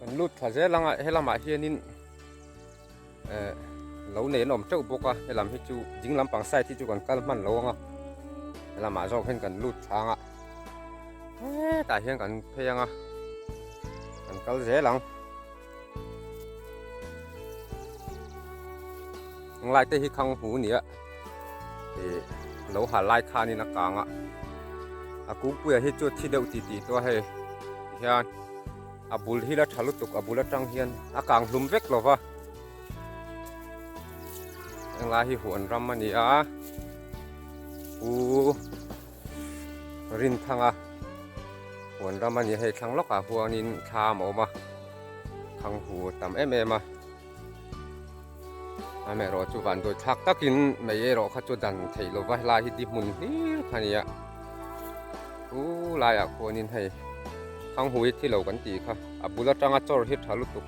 Kan lut thla zel anga helamah hianin eh lo nei an awm teuh bawk a helam hi chu ding lampang side hi chu kan kal hman lo anga helamah zawk hian kan lut thla anga hetah hian kan phei anga kan kal zel ang. Englai te hi khang hu nia ih lo ha lai khanin a kang a a kungpuia hi chu thi deuh tih tih tawh a hei tihian a bul hi la tha lutuk a bul atang hian a kang hlum vek lo va englai hi huan ram a ni a pu Rinthanga huan ram a ni a hei thlang lawkah huanin thlam a awm a thang hu tam em em a. Amaherawh chu van dawi thlak takin mei erawh kha chu dan theih lova helai hi di hmun hlir kha a ni a chu laiah khuanin hei thang hui thi lo kan tih kha a bul atanga chawr hi tha lutuk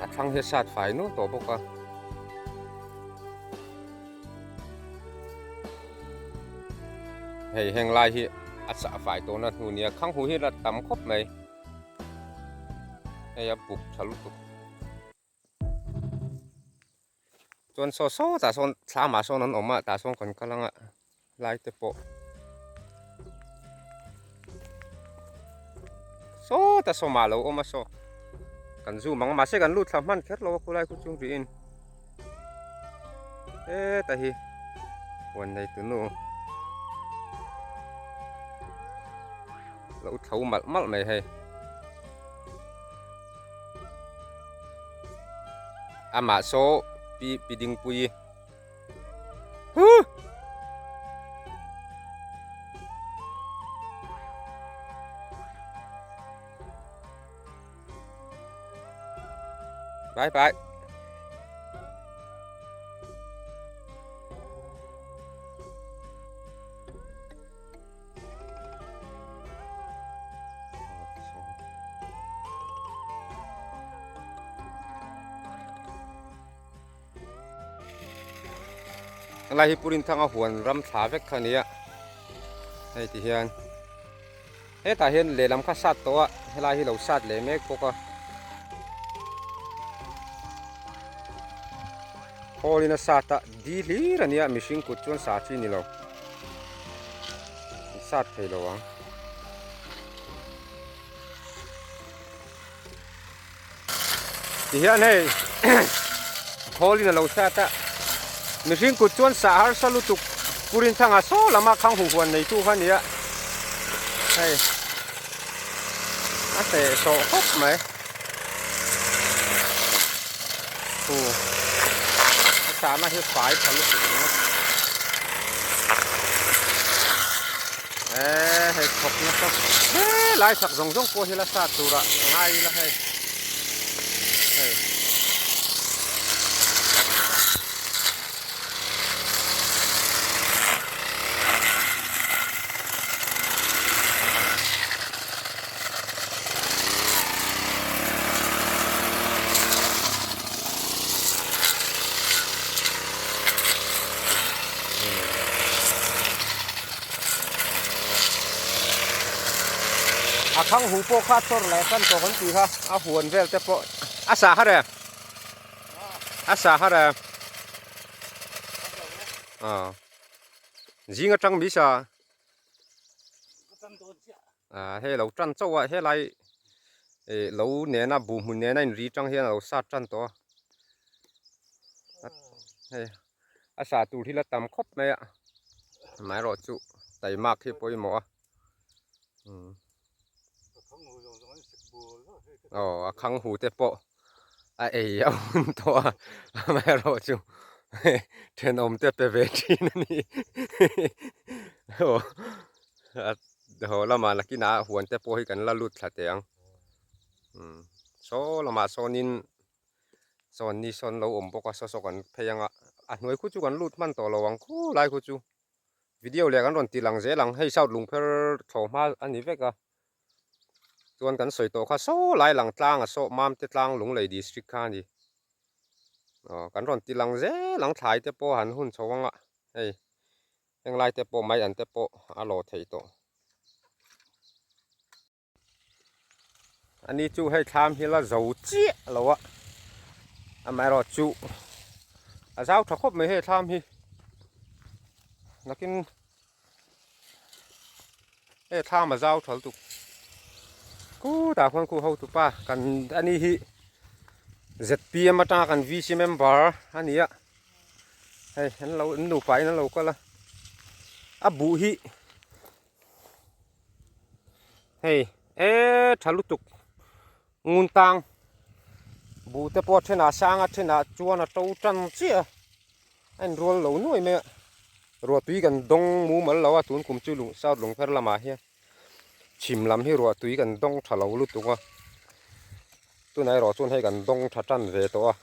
a thlang hi a sat fai nual tawh bawk a. Hei heng lai hi a sah fai tawhna hnu nia khang hu hi la tam khawp mai. Hei a buk tha lutuk. Chuan saw saw tah sawn thlamah sawn an awm a tah sawn kan kal anga lai te pawh saw ta sawmah lo awm a saw kan zoom ang a mahse kan lut thla hman kher lo a khulai khu chung rihin heta hi huan nei tunu. Lo tho malh malh mai hei. Amah saw pi pi dingpui. Huh! Bye bye. Helai hi Purin thanga huan ram thla vek kha ania hei ti hian hetah hian lehlam kha sat tawh a helai hi lo sat leh mek bawk a khawl in a sat a di hlir ania mihring kut chuan sa chi ni lo. Sat thei lo ang. Ti hian hei khawl in a lo sat a. Mihring kut chuan sah harsa lutuk Purin thanga saw lama khang hu huan nei tu kha nia. Hei a teh sawh khawp mai. Thu a sahna hi fai tha lutuk ringawt eee hei thawk nasa he lai chak zawng zawng pawh hi la sat tur ah ngai ila hei hei. A khang hu pawh kha chawr leh tan tawh kan tih kha a huan vel te pawh a sah har e a sah har e zing atang mi sa. Ah hei lo tan chauh a helai ih lo nena buh hmun nena inri tang hian a lo sat tan tawh a hei a sah tur hi la tam khawp mai a amaherawh chu taimak hi pawimawh a umm aw a khang hu te pawh a ei a hun tawh a amaherawh chu thenawm te pe ve thin a ni aw haw lamah nakinah huan te pawh hi kan la lut thla teh ang umm saw lamah sawnin sawn ni sawn lo awm bawk a saw saw kan phei ang a a hnuai khu chu kan lut hman tawh lo ang khulai khu chu video leh kan rawn ti lang zel ang hei south lungpher thlawh hma a ni vek a. Chuan kan sawi tawh kha saw lai lang tlang a saw Mamte tlang Lunglei district kha a ni. Aw kan rawn ti lang zel ang thlai te pawh han hun chho ang a hei heng lai te pawh mai an te pawh a law thei tawh. Ani chu hei thlam hi la zo chiah lo a, amaherawh chu a zau tha khawp mai hei thlam hi. Nakin hei thlam a zau tha lutuk. Kutah khuan khu hotupa kan ani hi zpm atanga kan vc member a ni a, hei an lo an nupa in an lo kal a, a buh hi. Hei e tha lutuk ngun tang buh te pawh a thenah sang a thenah chuan a to tan chiah a a inrual lo nuai mai a ruah tui kan dawng mumal lo a tun kum chu lung south lungpher lamah hian chhim lam hi ruah tui kan dawng tha lo lutuk a tunah erawh chuan hei kan dawng tha tan ve tawh a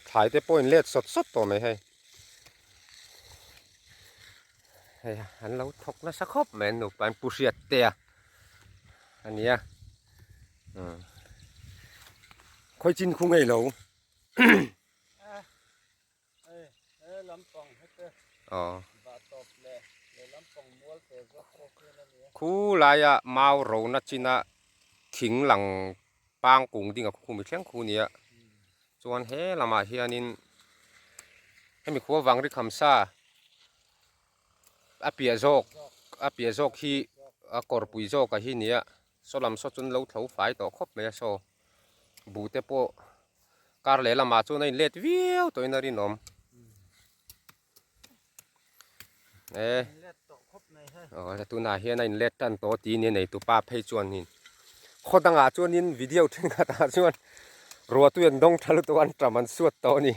thlai te pawh a inlet sawt sawt tawh mai hei. Hei an lo thawk nasa khawp mai an nupa an pu hriat te a a nia khawi chin khu ngei lo khu laia mau rona china thing lang pang kung ding a khumi thleng khu nia chuan he lamah hianin hemi khua vang ri kham sa a piah zawk a piah zawk hi a kawrpui zawk a hi nia saw lam saw chu an lo tho fai tawh khawp mai a saw buh te pawh kar leh lamah chuan a inlet viau tawhin a rinawm e aw tunah hian a inlet tan tawh tih nia neitupa phei chuanin khaw dangah chuanin video thenkhatah chuan ruahtui an dawng tha lutuk a an tam an suat tawh a ni.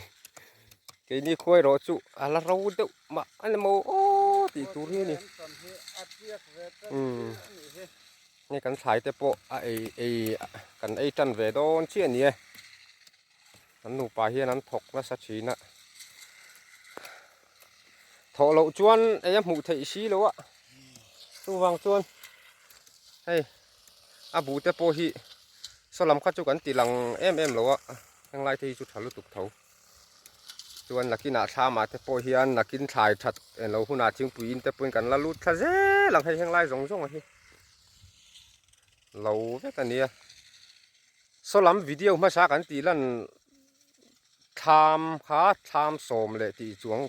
Keini khuai erawh chu a la ro deuh mah a ni maw aw tih tur hi a ni. Umm hei kan thlai te pawh a ei ei kan ei tan ve dawn chiah a ni e. Kan nupa hian an thawk nasa thin a. Thawh loh chuan ei a hmuh theih si lo a. Chuvang chuan hei a buh te pawh hi saw lam kha chu kan ti lang em em lo a. Henglai te hi chu tha lutuk tho. Chuan nakinah thlamah te pawh hian nakin thlai that eng lo hunah thingpui in te pawhin kan la lut thla zel ang hei henglai zawng zawng a hi lo vek a nia. Saw lam video hmasa kan tih lan thlam kha thlam sawm leh tih chuang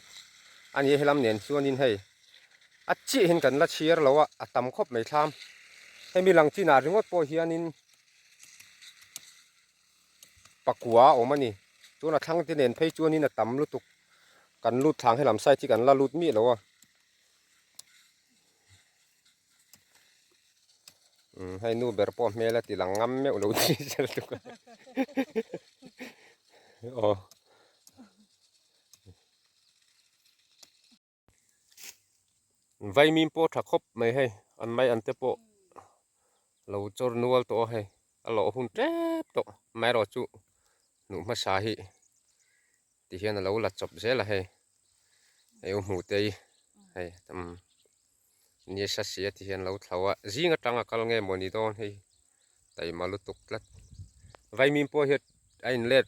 a ni a helam nen chuanin hei a chiah hian kan la chhiar lo a a tam khawp mai thlam. Hemi lang chinah ringawt pawh hianin. Pakua a awm a ni. Chuan a thlang te nen phei chuanin a tam lutuk. Kan lut thlang helam side hi kan la lut miah lo a. Umm hei nu ber pawh hmel a ti lang ngam meuh lo tih zel tuk a. Aw. Vaimim pawh tha khawp mai hei an mai an te pawh lo chawr nual tawh a hei a lawh hun tep tawh amaherawh chu hnuh hmasa hi ti hian a lo la chawp zel a hei hei u hmuh te hi hei umm nisa sia ti hian a lo thlo a zing atang a kal nge mawni dawn hei taima lutuk tlat vaimim pawh hi a inlet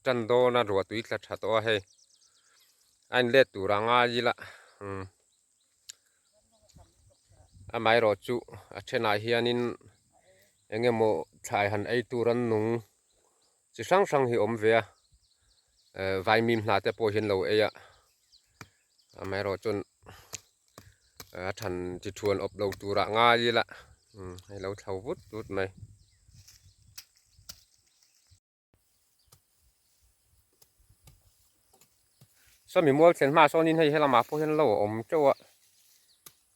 tan dawn a ruah tui tla tha tawh a hei a inlet tur a ngai ila umm amaherawh chu a thenah hianin eng emaw thlai han ei tur an nung chi hrang hrang hi awm ve a eh vaimim hna te pawh hi an lo ei a amaherawh chuan a than chi thuan awp lo turah ngai ila umm hei lo thlo vut vut mai. Saw mi mual thlen hma sawnin hei helamah pawh hian lo a awm teuh a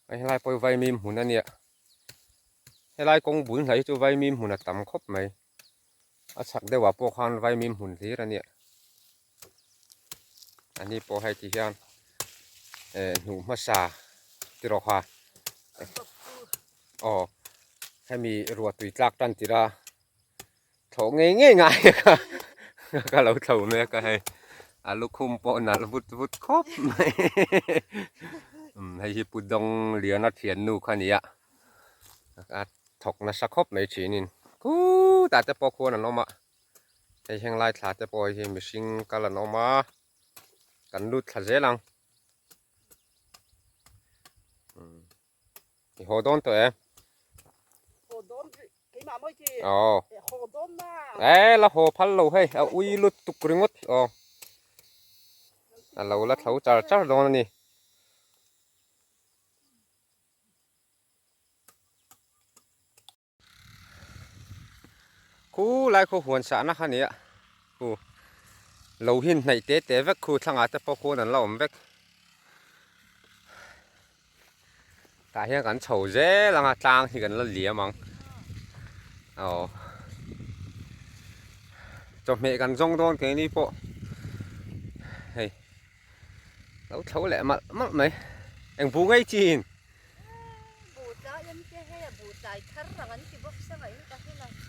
hei helai pawh hi vaimim hmun a nia helai kawng bul hnai hi chu vaimim hmun a tam khawp mai a chhak deuhah pawh khan vaimim hmun hlir a nia a ni pawh hei ti hian eh hnuh hmasa ti rawh kha aw hemi ruah tui tlak tan tirh a. Thlawh ngei ngei ngai a ka lo thlo mek a hei a lukhum pawh nalh vut vut khawp mai umm hei hi pu dawng liana thiannu kha a ni a a thawk nasa khawp mai thinin khutah te pawh khuan an awm a hei henglai thla te pawh hi mihring kal an awm a kan lut thla zel ang umm i haw dawn tawh em? Haw dawn rih. Aw. E la haw phal lo hei a ui lutuk ringawt aw. A lo la thlo char char dawn a ni. Khu lai khaw huan sahna kha nia khu lo hin hnaih te te vek khu thlangah te pawh khuan an la awm vek tah hian kan chho zel ang a tlang hi kan la liam ang aw chawhmeh kan zawng dawn keini pawh hei lo thlo leh malh malh mai eng bu ngei chin.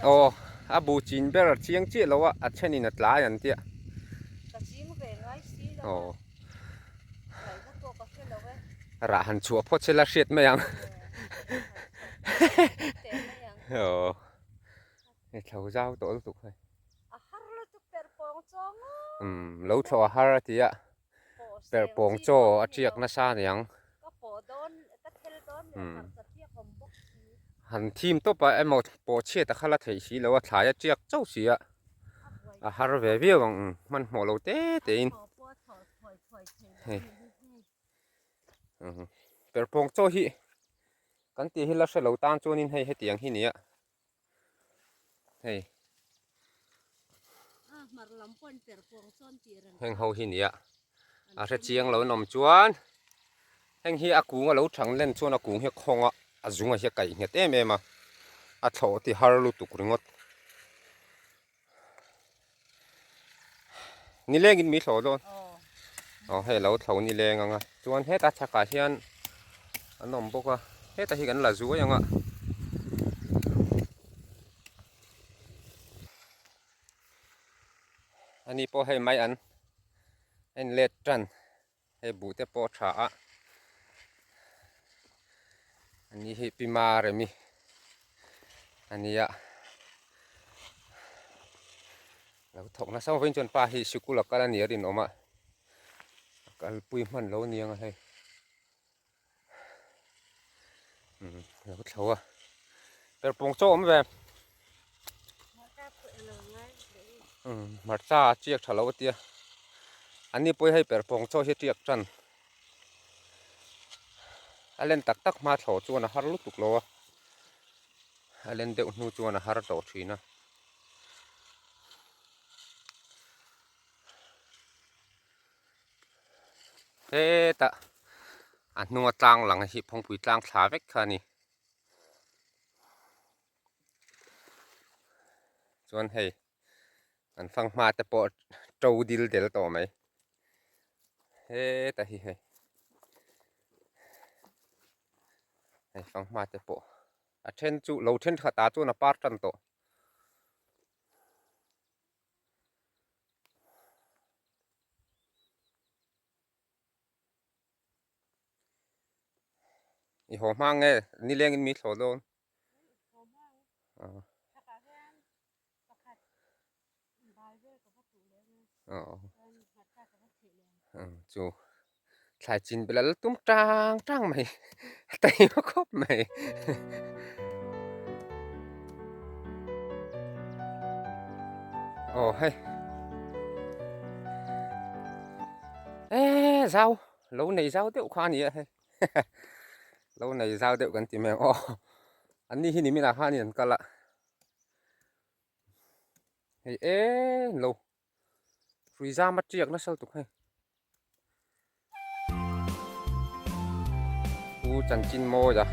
Aw a bu chin ber a chiang chiah lo a a thenin a tlai an tia aw rah han chhuah phawt se la hriat mai ang aw hei thlo zau tawh lutuk hei umm lo thlawh a har a ti a. Perhpawng chaw a tiak nasa aniang. Han thim tawp a emaw pawh chhiat a kha la theih si lo a thlai a tiak chauh si a a har ve viau ang hmanhmawh lo te te in hei perhpawng chaw hi kan tih hi la hre lo tan chuanin hei hetiang hi nia. Hei. Heng ho hi nia. A hre chiang lo an awm chuan heng hi a kung a lo thang len chuan a kung hi a khawng a a zung a hi a kaih nghet em em a a thlawh ti har lutuk ringawt. Nilengin mi thlawh dawn. Aw hei lo thlo nileng ang a. Chuan heta chhakah hian an awm bawk a. Heta hi kan la zuai ang a. Ani pawh hei mai an en let tan. Hei buh te pawh a tha a. Ani hi Pi Maremi a nia. Lo thawk nasa vawiin chuan pa hi sikul a kal a ni a rinawm a. A kalpui hman lo aniang a hei. Umm lo thlo a. Perpawng chaw awm ve. Umm hmarcha a tiak tha lo a tia. An ni pawh hi hei perpawng chaw hi a tiak tan. A len tak tak hma thlawh chuan a har lutuk lo a. A len deuh hnu chuan a har tawh thin a. Hetah a hnunga tlang lang hi phawngpui tlang thla vek kha a ni. Chuan hei an fanghma te pawh to dil del tawh mai. Hetah hi hei hei fanghma te pawh a then chu lo then khat ah chuan a par tan tawh. I haw hma nge nilengin mi thlawh dawn chu thlai chin bel a la tum tang tang mai a taima khawp mai. Aw hei e zau lo nei zau deuh kha a ni a hei lo nei zau deuh kan ti mai ang aw an ni hi nimin ah khanin an kal a hei e lo hrui zam a tiak nasa lutuk hei Pu chanchin mawi a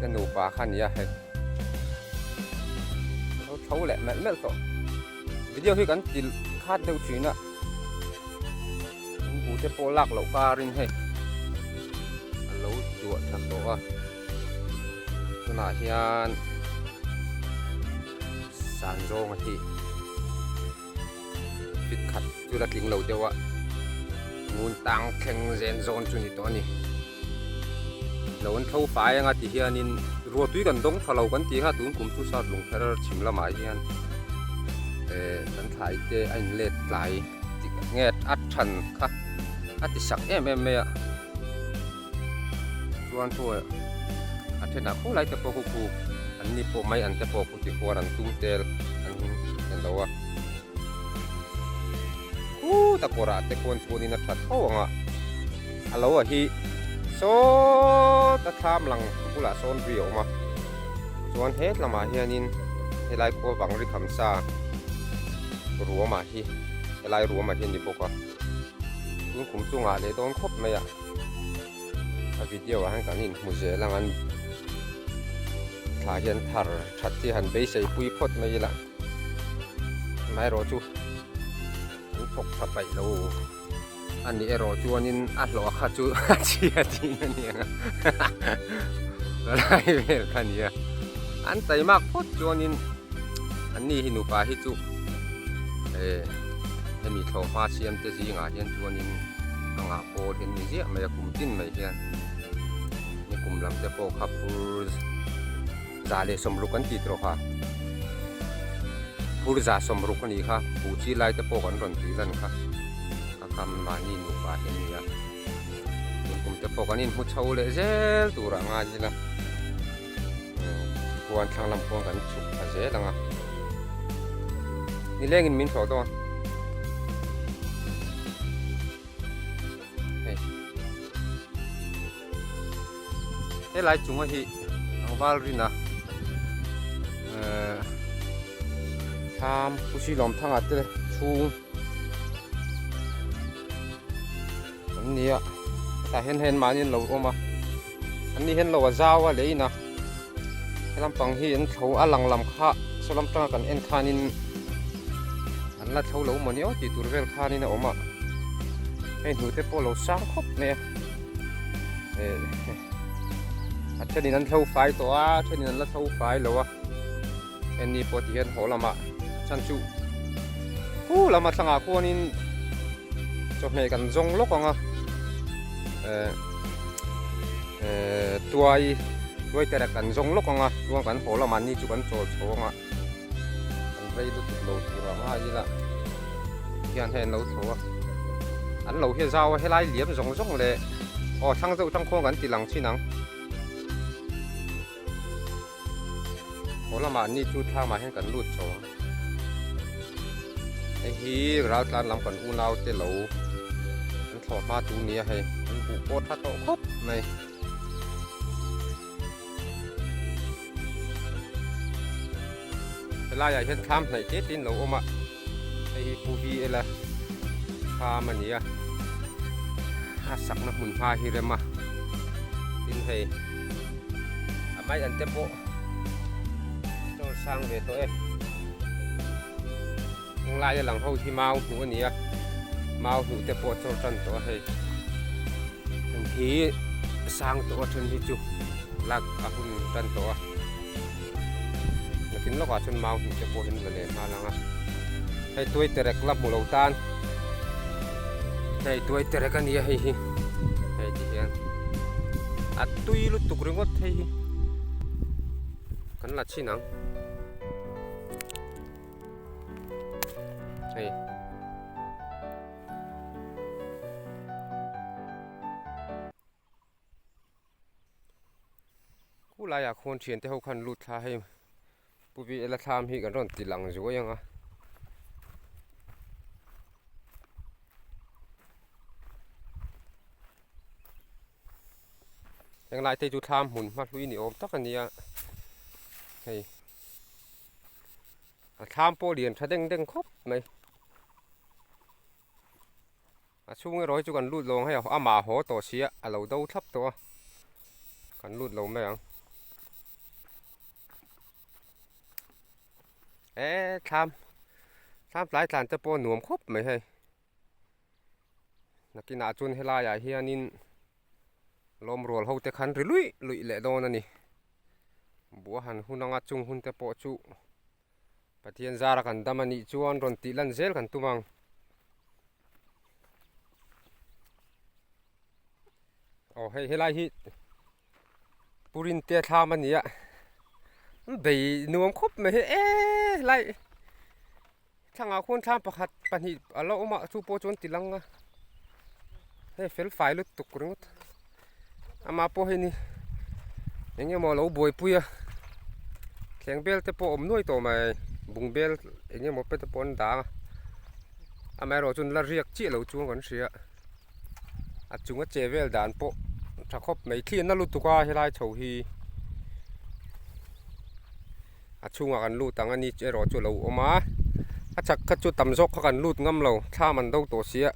te nupa kha a ni a hei lo tho leh melh melh tawh video hi kan ti khat deuh thin a in bu te pawh lak loh karin hei a lo duah tha tawh a tunah hian san zawng a hi fit khat chu la tling lo deuh a ngun tang thleng zen zawn chu ni tawh a ni lo an tho fai anga ti hianin ruahtui kan dawng tha lo kan tih kha tun kum chu sat lung kher chhim lamah hian eh kan thlai te a in let tlai tik nge a than kha a ti sak em em mai a chuan pawh a thenah khawlai te pawh khu khu. An ni pawh mai an te pawh khu tihuan an tum tel an en lo a. Khuta kawrah te khuan chuanin a that tho ang a, a lo a hi sawta thlam lang bulah sawn ri a awm a, chuan he lamah hianin helai khua vang ri kham sa ruamah hi helai ruamah hi a ni bawk a, tun kum chungah leh dawn khawp mai a, a video ah hian kan inhmu zel ang an thla hian thar that hi han beisei pui phawt mai ila. Amaherawhchu an thawk tha paih lo a nih erawh chuanin a hlawh kha chu a chhia tih a ni ang a lai vel kha a ni a an taimak phawt chuanin an ni hi nupa hi chu eh hemi thlawh hma siam te zingah hian chuanin a ngah pawl hi an ni ziah mai a kum tin mai hian ni kum lam te pawh kha phur 160 an tih tawh kha. Phur 160 a nih kha, buh chi lai te pawh kan rawn tih lan kha. Ka kam mahni nupa hi a ni a. Tun kum te pawh kan inhmu chho leh zel tur ah ngai ila. Khuan thlang lam khuan kan chhuk thla zel ang a. Nilengin min hlawh dawn. Hei. Helai chunga hi tlangval rina eh thlam Pu Silawmthanga te chhung an ni a hetah hian hei an mahni an lo awm a an ni hian lo a zau a leh in a he lampang hi an thlo a lang lam kha saw lam tanga kan en khanin an la thlo lo mawni aw tih tur vel khanin a awm a hei hnute pawh a lo sang khawp mai a. A thenin an thlo fai tawh a a thenin an la thlo fai lo a heni pawh ti hian haw lamah chhan chu hu lama thlangah khuanin chawhmeh kan zawng lawk ang a eh eh tuai tuai terek kan zawng lawk ang a chuan kan haw lamah ni chu kan chawl chho ang a kan rei lutuk lo tur ang a ila hian hei an lo tho a an lo hi zau a helai liam zawng zawng leh aw thlang deuh tang khuang kan ti lang chin ang haw lamah ni chu thlamah hian kan lut chho ang hei hi ral tlan lam kan unau te lo an thlawh hma tu nia hei an buh pawh tha tawh khawp mai. Helaiah hian thlam hnaih te te in lo awm a, hei hi Pu V L a thlam a ni a, a sakna hmun hma hi rem a, tin hei a mai an te pawh chawl sang ve tawh e, heng laia lang ho hi mau hmuh a ni a, mau hmuh te pawh chawl tan tawh a hei. Heng hi sang tawh a then hi chu lak a hun tan tawh a nakin lawkah chuan mau hnih te pawh hi an la leh nghal ang a hei tuai terek la hmu lo tan hei tuai terek a nia hei hi hei ti hian a tui lutuk ringawt hei hi kan la chhin ang. Hei. Khu laiah khuan thian te ho khan lut thla hei Pu Vi Ela thlam hi kan rawn ti lang zuai ang a. Heng lai te chu thlam hmun hma hlui ni awm tak a nia hei a thlam pawh lian tha deng deng khawp mai. A chhung erawh hi chu kan lut lo ang hei amah a haw tawh si a a lo do thlap tawh a kan lut lo mai ang e thlam thlam tlai tlan te pawh nuam khawp mai hei nakinah chuan helaiah hianin lawmrual ho te khan ri luih luih leh dawn a ni buh a han hun anga chung hun te pawh chu. Pathian zara kan dam a nih chuan rawn tih lan zel kan tum ang. Aw hei helai hi Purin te thlam a ni a bei nuam khawp mai hi e helai thlangah khuan thlam pakhat pahnih a la awm a chu pawh chuan ti lang a hei fel fai lutuk ringawt amah pawh hei ni eng emaw a lo buaipui a. Thleng bel te pawh awm nuai tawh mai bungbel eng emaw pe te pawh an dang a amaherawhchu an la riak chiah lo chuan kan hria a chung a che vel dan pawh tha khawp mai thlian na lutuk a helai chho hi a chhungah kan lut ang a ni erawh chu a lo awm a a chak kha chu tam zawk kha kan lut ngam lo thlam an do tawh sia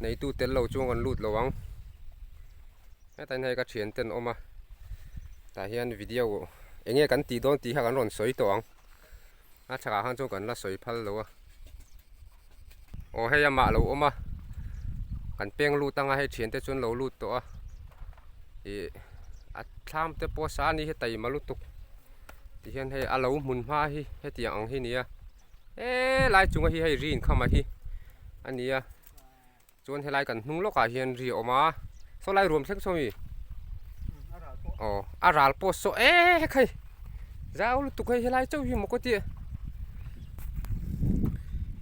neitu tel lo chuan kan lut lo ang. Hetah hian hei ka thian ten awm a tah hian video eng nge kan tih dawn tih kha kan rawn sawi tawh ang a chhakah khan chuan kan la sawi phal lo a aw hei amah lo awm a kan peng lut anga hei thian te chuan lo lut tawh a ih a thlam te pawh sa a ni hi taima lutuk ti hian hei a lo hmun hma hi hetiang ang hi a ni a helai chunga hi hei ri inkham a hi a ni a. Chuan helai kan hnung lawkah hian ri a awm a, saw lai ruam thleng saw mi? Aw a ral pawh saw e khai zau lutuk hei helai chauh hi maw ka tia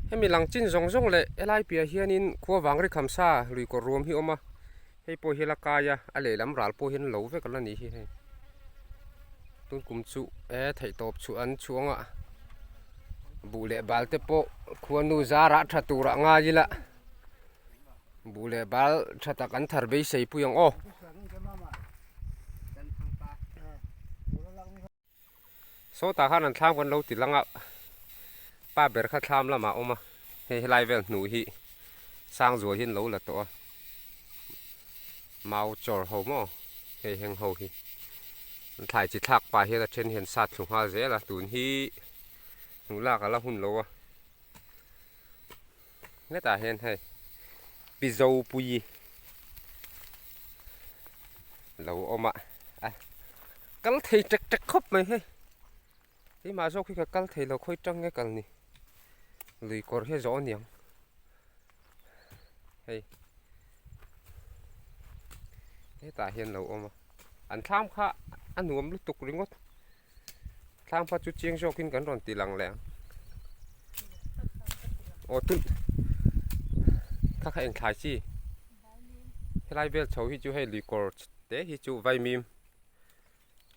hemi lang chin zawng zawng leh helai piah hianin khua vang ri kham sa lui kawr ruam hi a awm a hei pawh hi a la kai a a lehlam ral pawh hian lo vek a la ni hi hei tun kum chu e theihtawp chhuah an chhuang a buh leh bal te pawh khuanu zarah tha turah ngai ila. Buh leh bal tha tak an thar beisei pui ang aw. Sawtah khan an thlam kan lo ti lang a, pa ber kha thlam lamah a awm a, hei helai vel hnuh hi Sangzual hi an lo la tawh a, mau chawr ho maw hei heng ho hi an thlai chi thlak pah hian a then hian sat thlu nghal zel a, tun hi hnuh lak a la hun lo a. Hetah hian hei pi Zopuii lo awm a a kal thei tek tek khawp mai hei keimah zawk hi ka kal thei lo khawi tang nge kal ni lui kawr hi a zawh aniang hei hetah hian lo awm a an thlam kha a nuam lutuk ringawt. Thlang phat chu chiang zawkin kan rawn ti lang leh ang. Aw tun kha kha eng thlai chi helai vel chho hi chu hei lui kawr te hi chu vaimim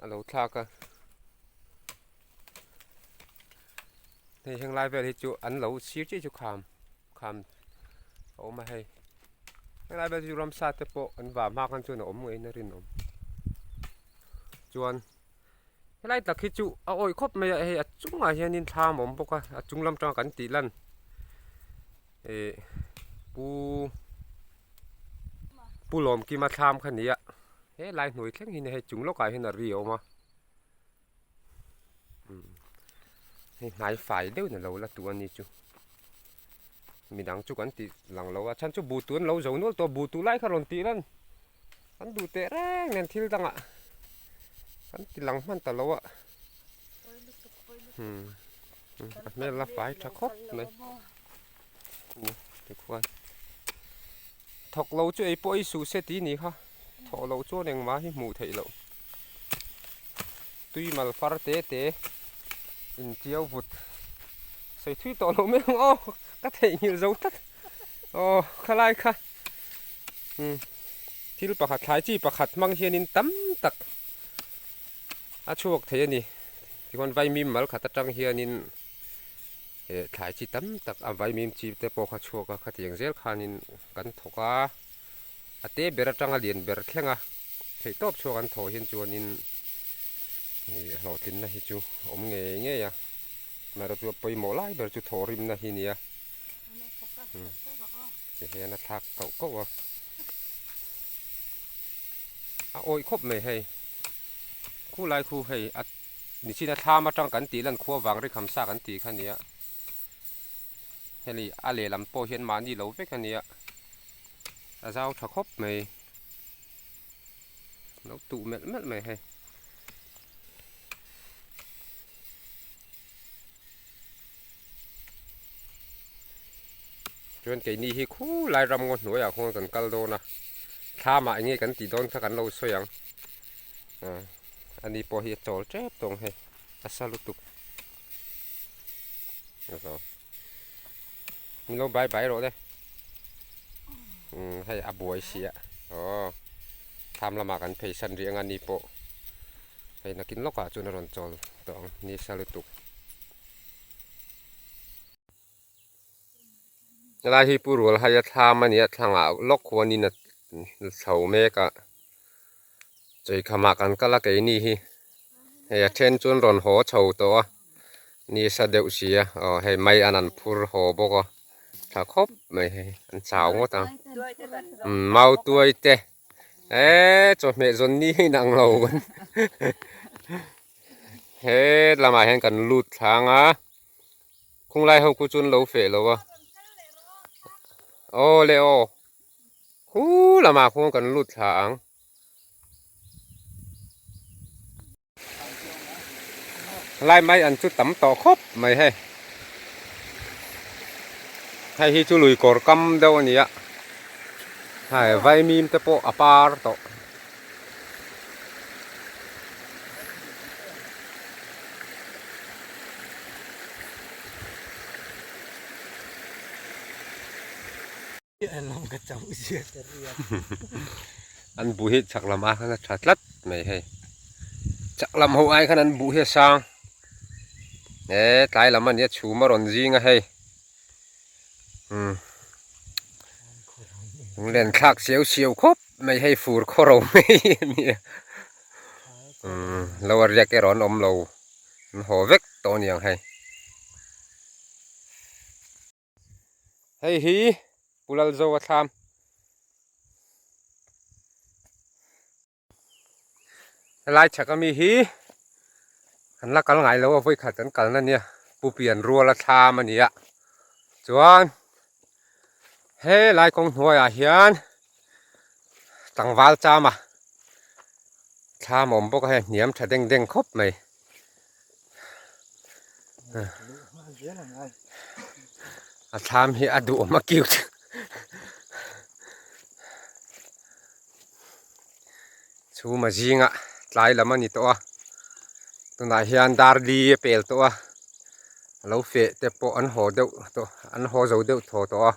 a lo thlak a hei heng lai vel hi chu an lo sir chiah chu kham kham a awm a hei helai vel chu ramsa te pawh an vah hma khan chuan a awm ngeiin a rinawm chuan. Helai tak hi chu a awih khawp mai a hei a chungah hianin thlam a awm bawk a a chung lam tanga kan tih lan ih pu pu Lawmkima thlam kha ni a helai hnuai thleng hi hei chung lawkah hian a ri a awm a hei hnai fai deuhin a lo la tu a ni chu midang chu kan tih lang lo a chhan chu buh tu an lo zo nual tawh a buh tu lai kha rawn tih lan. Kan duh teh reng nen thil dangah kan ti lang hman ta lo a umm a hmel la fai tha khawp mai u tikhuan thawk lo chu ei pawh ei suh se tih ni kha thawh loh chuan engmah hi hmuh theih loh tui mal far te te intiau vut sawi thui tawh loh mai ang aw ka theihnghilh zo tlat aw khalai kha. Umm thil pakhat thlai chi pakhat hmang hianin tam tak a chhuak thei a ni tichuan vaimim mal khat atang hianin eh thlai chi tam tak a vaimim chi te pawh kha chhuak a khatiang zel khanin kan thawk a a te ber atanga lian ber thleng a theih tawp chhuak an thawh hian chuanin ih hlawhtlinna hi chu a awm ngei ngei a amaherawhchu a pawimawh lai ber chu thawhrimna hi a ni a. Ti hian a thlak koh koh a, a awih khawp mai hei khu lai khu hei a nichina thlam atang kan tih lan khua vang ri kham sa kan tih kha nia heli a lehlam pawh hian mahni lo vek a nia a zau tha khawp mai lo tuh melh melh mai hei. Chuan keini hi khulai ram ngaw hnuaiah khawn kan kal dawn a, thlamah eng nge kan tih dawn kha kan lo sawi ang. Ani pawh hi a chawl tep tawng hei, a sa lutuk. Min lo bai bai rawh le. Hei a buai si a, aw thlam lamah kan phei san rih ang a ni pawh. Hei nakin lawkah chuan a rawn chawl tawh ang nisa lutuk. Helai hi Pu Rualhaia thlam a ni a, thlangah lawk huanin a chho mek a, chawikhamah kan kal a keini hi hei a then chuan rawn haw chho tawh a, nisa deuh si a, aw hei mai an an phur haw bawk a, tha khawp mai hei an chau ngawt ang, umm mautuai te eee chawhmeh zawn ni hi inang lo he lamah hian kan lut thlang a. Khunglai ho khu chuan lo feh lo a. Aw le aw. Khu lamah khuan kan lut thla ang. Lai mai an chu tam tawh khawp mai hei. Hei hi chu lui kawr kam deuh a ni a. Hei vaimim te pawh a par tawh. An buh hi chak lam ai khan a tha tlat mai hei chak lam ho ai khan an buh hi a sang e tlai lam a nia chhum a rawn zing a hei umm lunglen thlak siau siau khawp mai hei fur khaw ro mai a nia umm lo a riak erawh an awm lo an haw vek tawh a ni ang hei. Hei hi Pu Lalzoa thlam. Helai chhak ami hi kan la kal ngai lo a vawi khat kan kalna nia pu pian rual a thlam a ni a chuan helai kawng hnuaiah hian tlangval cham a thlam a awm bawk a hei a hniam tha deng deng khawp mai. A thlam hi a duhawm a cute. Chhuma zinga tlai lam a ni tawh a tunah hian dar li a pel tawh a a lo feh te pawh an haw deuh tawh an haw zo deuh thaw tawh a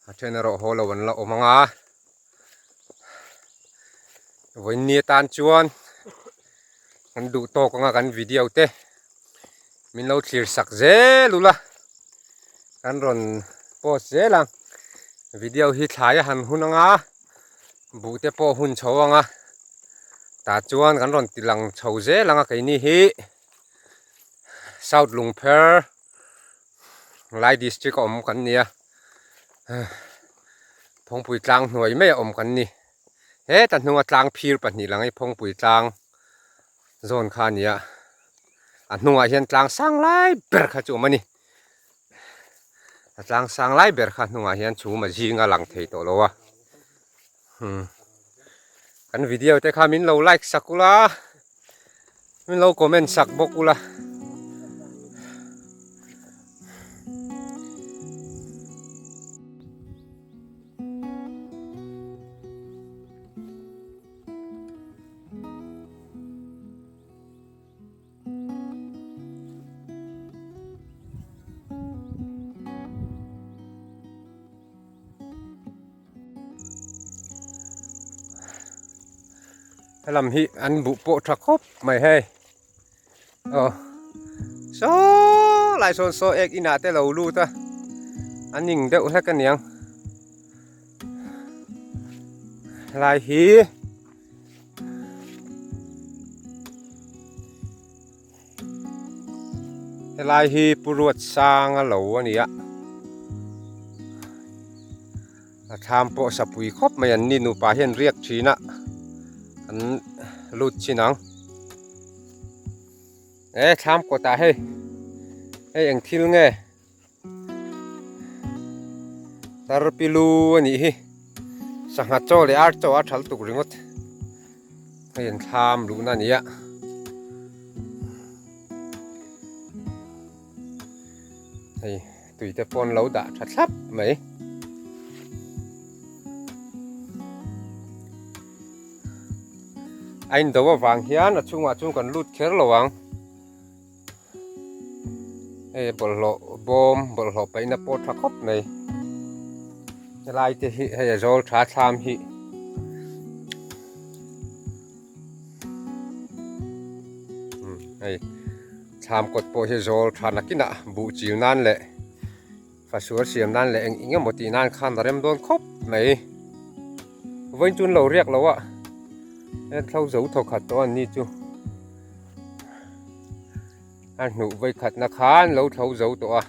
a then erawh haw lo an la awm ang a vawiin atan chuan kan duh tawk anga kan video te min lo thlir sak zel ula kan rawn post zel ang video hi thlai a han hun anga buh te pawh hun chho anga tah chuan kan rawn ti lang chho zel anga keini hi south lungpher lai district a awm kan ni a phawngpui tlang hnuai mai a awm kan ni. Heta hnunga tlang phir pahnih lang hi Phawngpui tlang zawn kha a ni a, a hnungah hian tlang sang lai ber kha chu a awm a ni. A tlang sang lai ber kha hnungah hian chhum a zing a lang thei tawh lo a. Hmm. Kan video te kha min lo like sak ula, min lo comment sak bawk ula. Helam hi an buh pawh tha khawp mai hei aw saw lai sawn saw ek inah te lo lut a a ning deuh hlek aniang helai hi helai hi Pu Ruatsanga lo a ni a a thlam pawh sapui khawp mai an ni nupa hian riak thin a an lut chin ang e thlam kawtah hei hei eng thil nge Tarpilu a nih hi sangha chaw leh ar chaw a thal tuk ringawt hei an thlam luhna a ni a hei tui te pawn lo dah tha thlap mai. A indo avang hian a chhungah chuan kan lut kher lo ang. Hei bawlhhlawh bawm bawlhhlawh paihna pawh tha khawp mai helai te hi hei a zawl tha thlam hi. Hei thlam kawt pawh hi zawl tha nakinah buh chil nan leh fasual siam nan leh eng eng emaw tih nan khan a rem dawn khawp mai. Vawiin chu an lo riak lo a, thlo zo thawkhat tawh an ni chu. A hnuh vawikhatna khan lo thlo zo tawh a,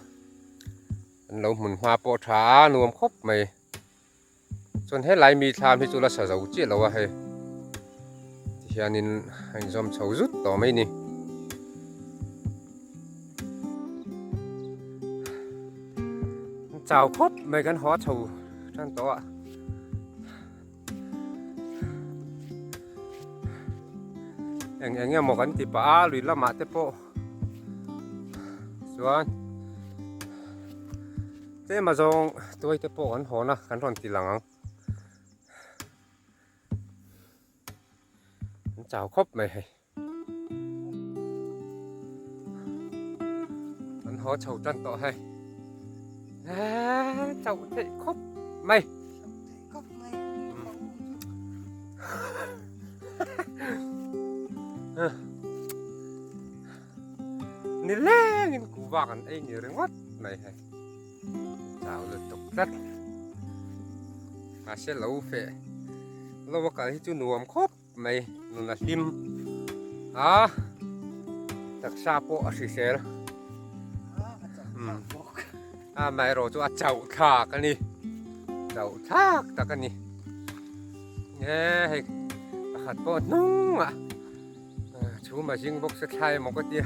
an lo hmun hma pawh tha a nuam khawp mai. Chuan helai mi thlam hi chu la sa zo chiah lo a hei tihianin a inzawm chho zut tawh mai ni. Chau khawp mai kan haw chho tan tawh a. Eng eng emaw kan ti pah a lui lamah te pawh chuan Tlem a zawng tuai te pawh kan hawn a, kan rawn ti lang ang. An chau khawp mai hei. An haw chho tan tawh hei. Eee chauh theih khawp mai. Khawp mai. Ni lengin kuhva kan ei ni ringawt mai hei. Chau lutuk tlat. Mahse lo feh lo a kal hi chu nuam khawp mai nun a hlim a taksa pawh a hrisel a amaherawh chu a chauh thlak a ni chauh thlak tak a ni e hei pakhat pawh hnungah chhum a zing bawk se thlai emaw ka tia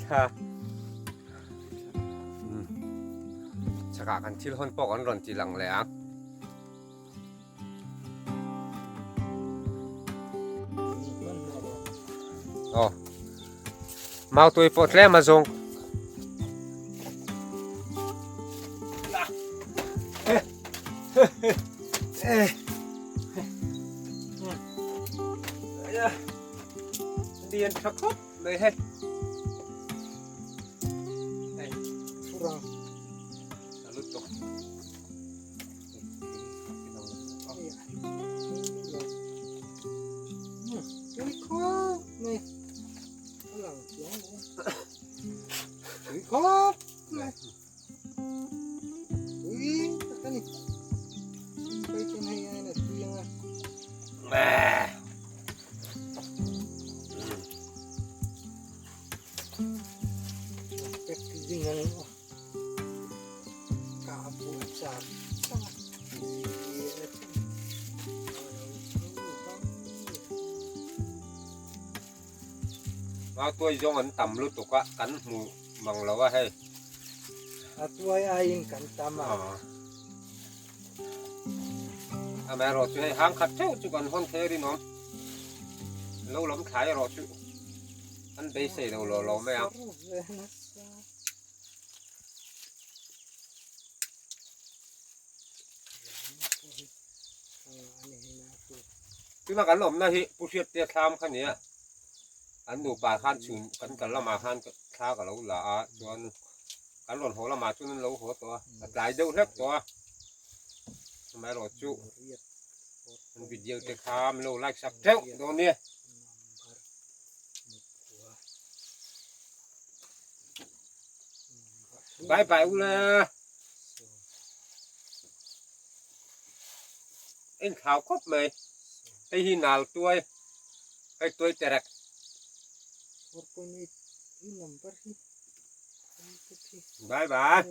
thla Chakah kan thil hawn pawh kan rawn ti lang leh ang. Aw. Mau tui pawh tlem a zawng. Lian tha khawp mai hei. Hei thurang a lut tawh. Tui khawp mai a lang chiang lo tui khawp mai tui tak a ni phei chuan hei aiin a tui ang a. Mau tuai zawng an tam lutuk a kan hmu mang lo a hei. A tuai aiin kan tam a. Amaherawh chu hei hang khat theuh chu kan hawn thei rinawm. Lo lam thlai erawh chu an beisei lo lo lo mai ang. Tuna kan awmna hi Pu Hriattea thlam kha nia an nupa khan chhun kan kal lamah khan thla ka lo la a chuan kan rawn haw lamah chuan an lo haw tawh a a tlai deuh hlek tawh a amaherawhchu an video te kha min lo like sak teuh dawn nia. Bye bye ula. En thlau khawp mai. Hei hi nal tuai. Hei tuai terek. Bye bye.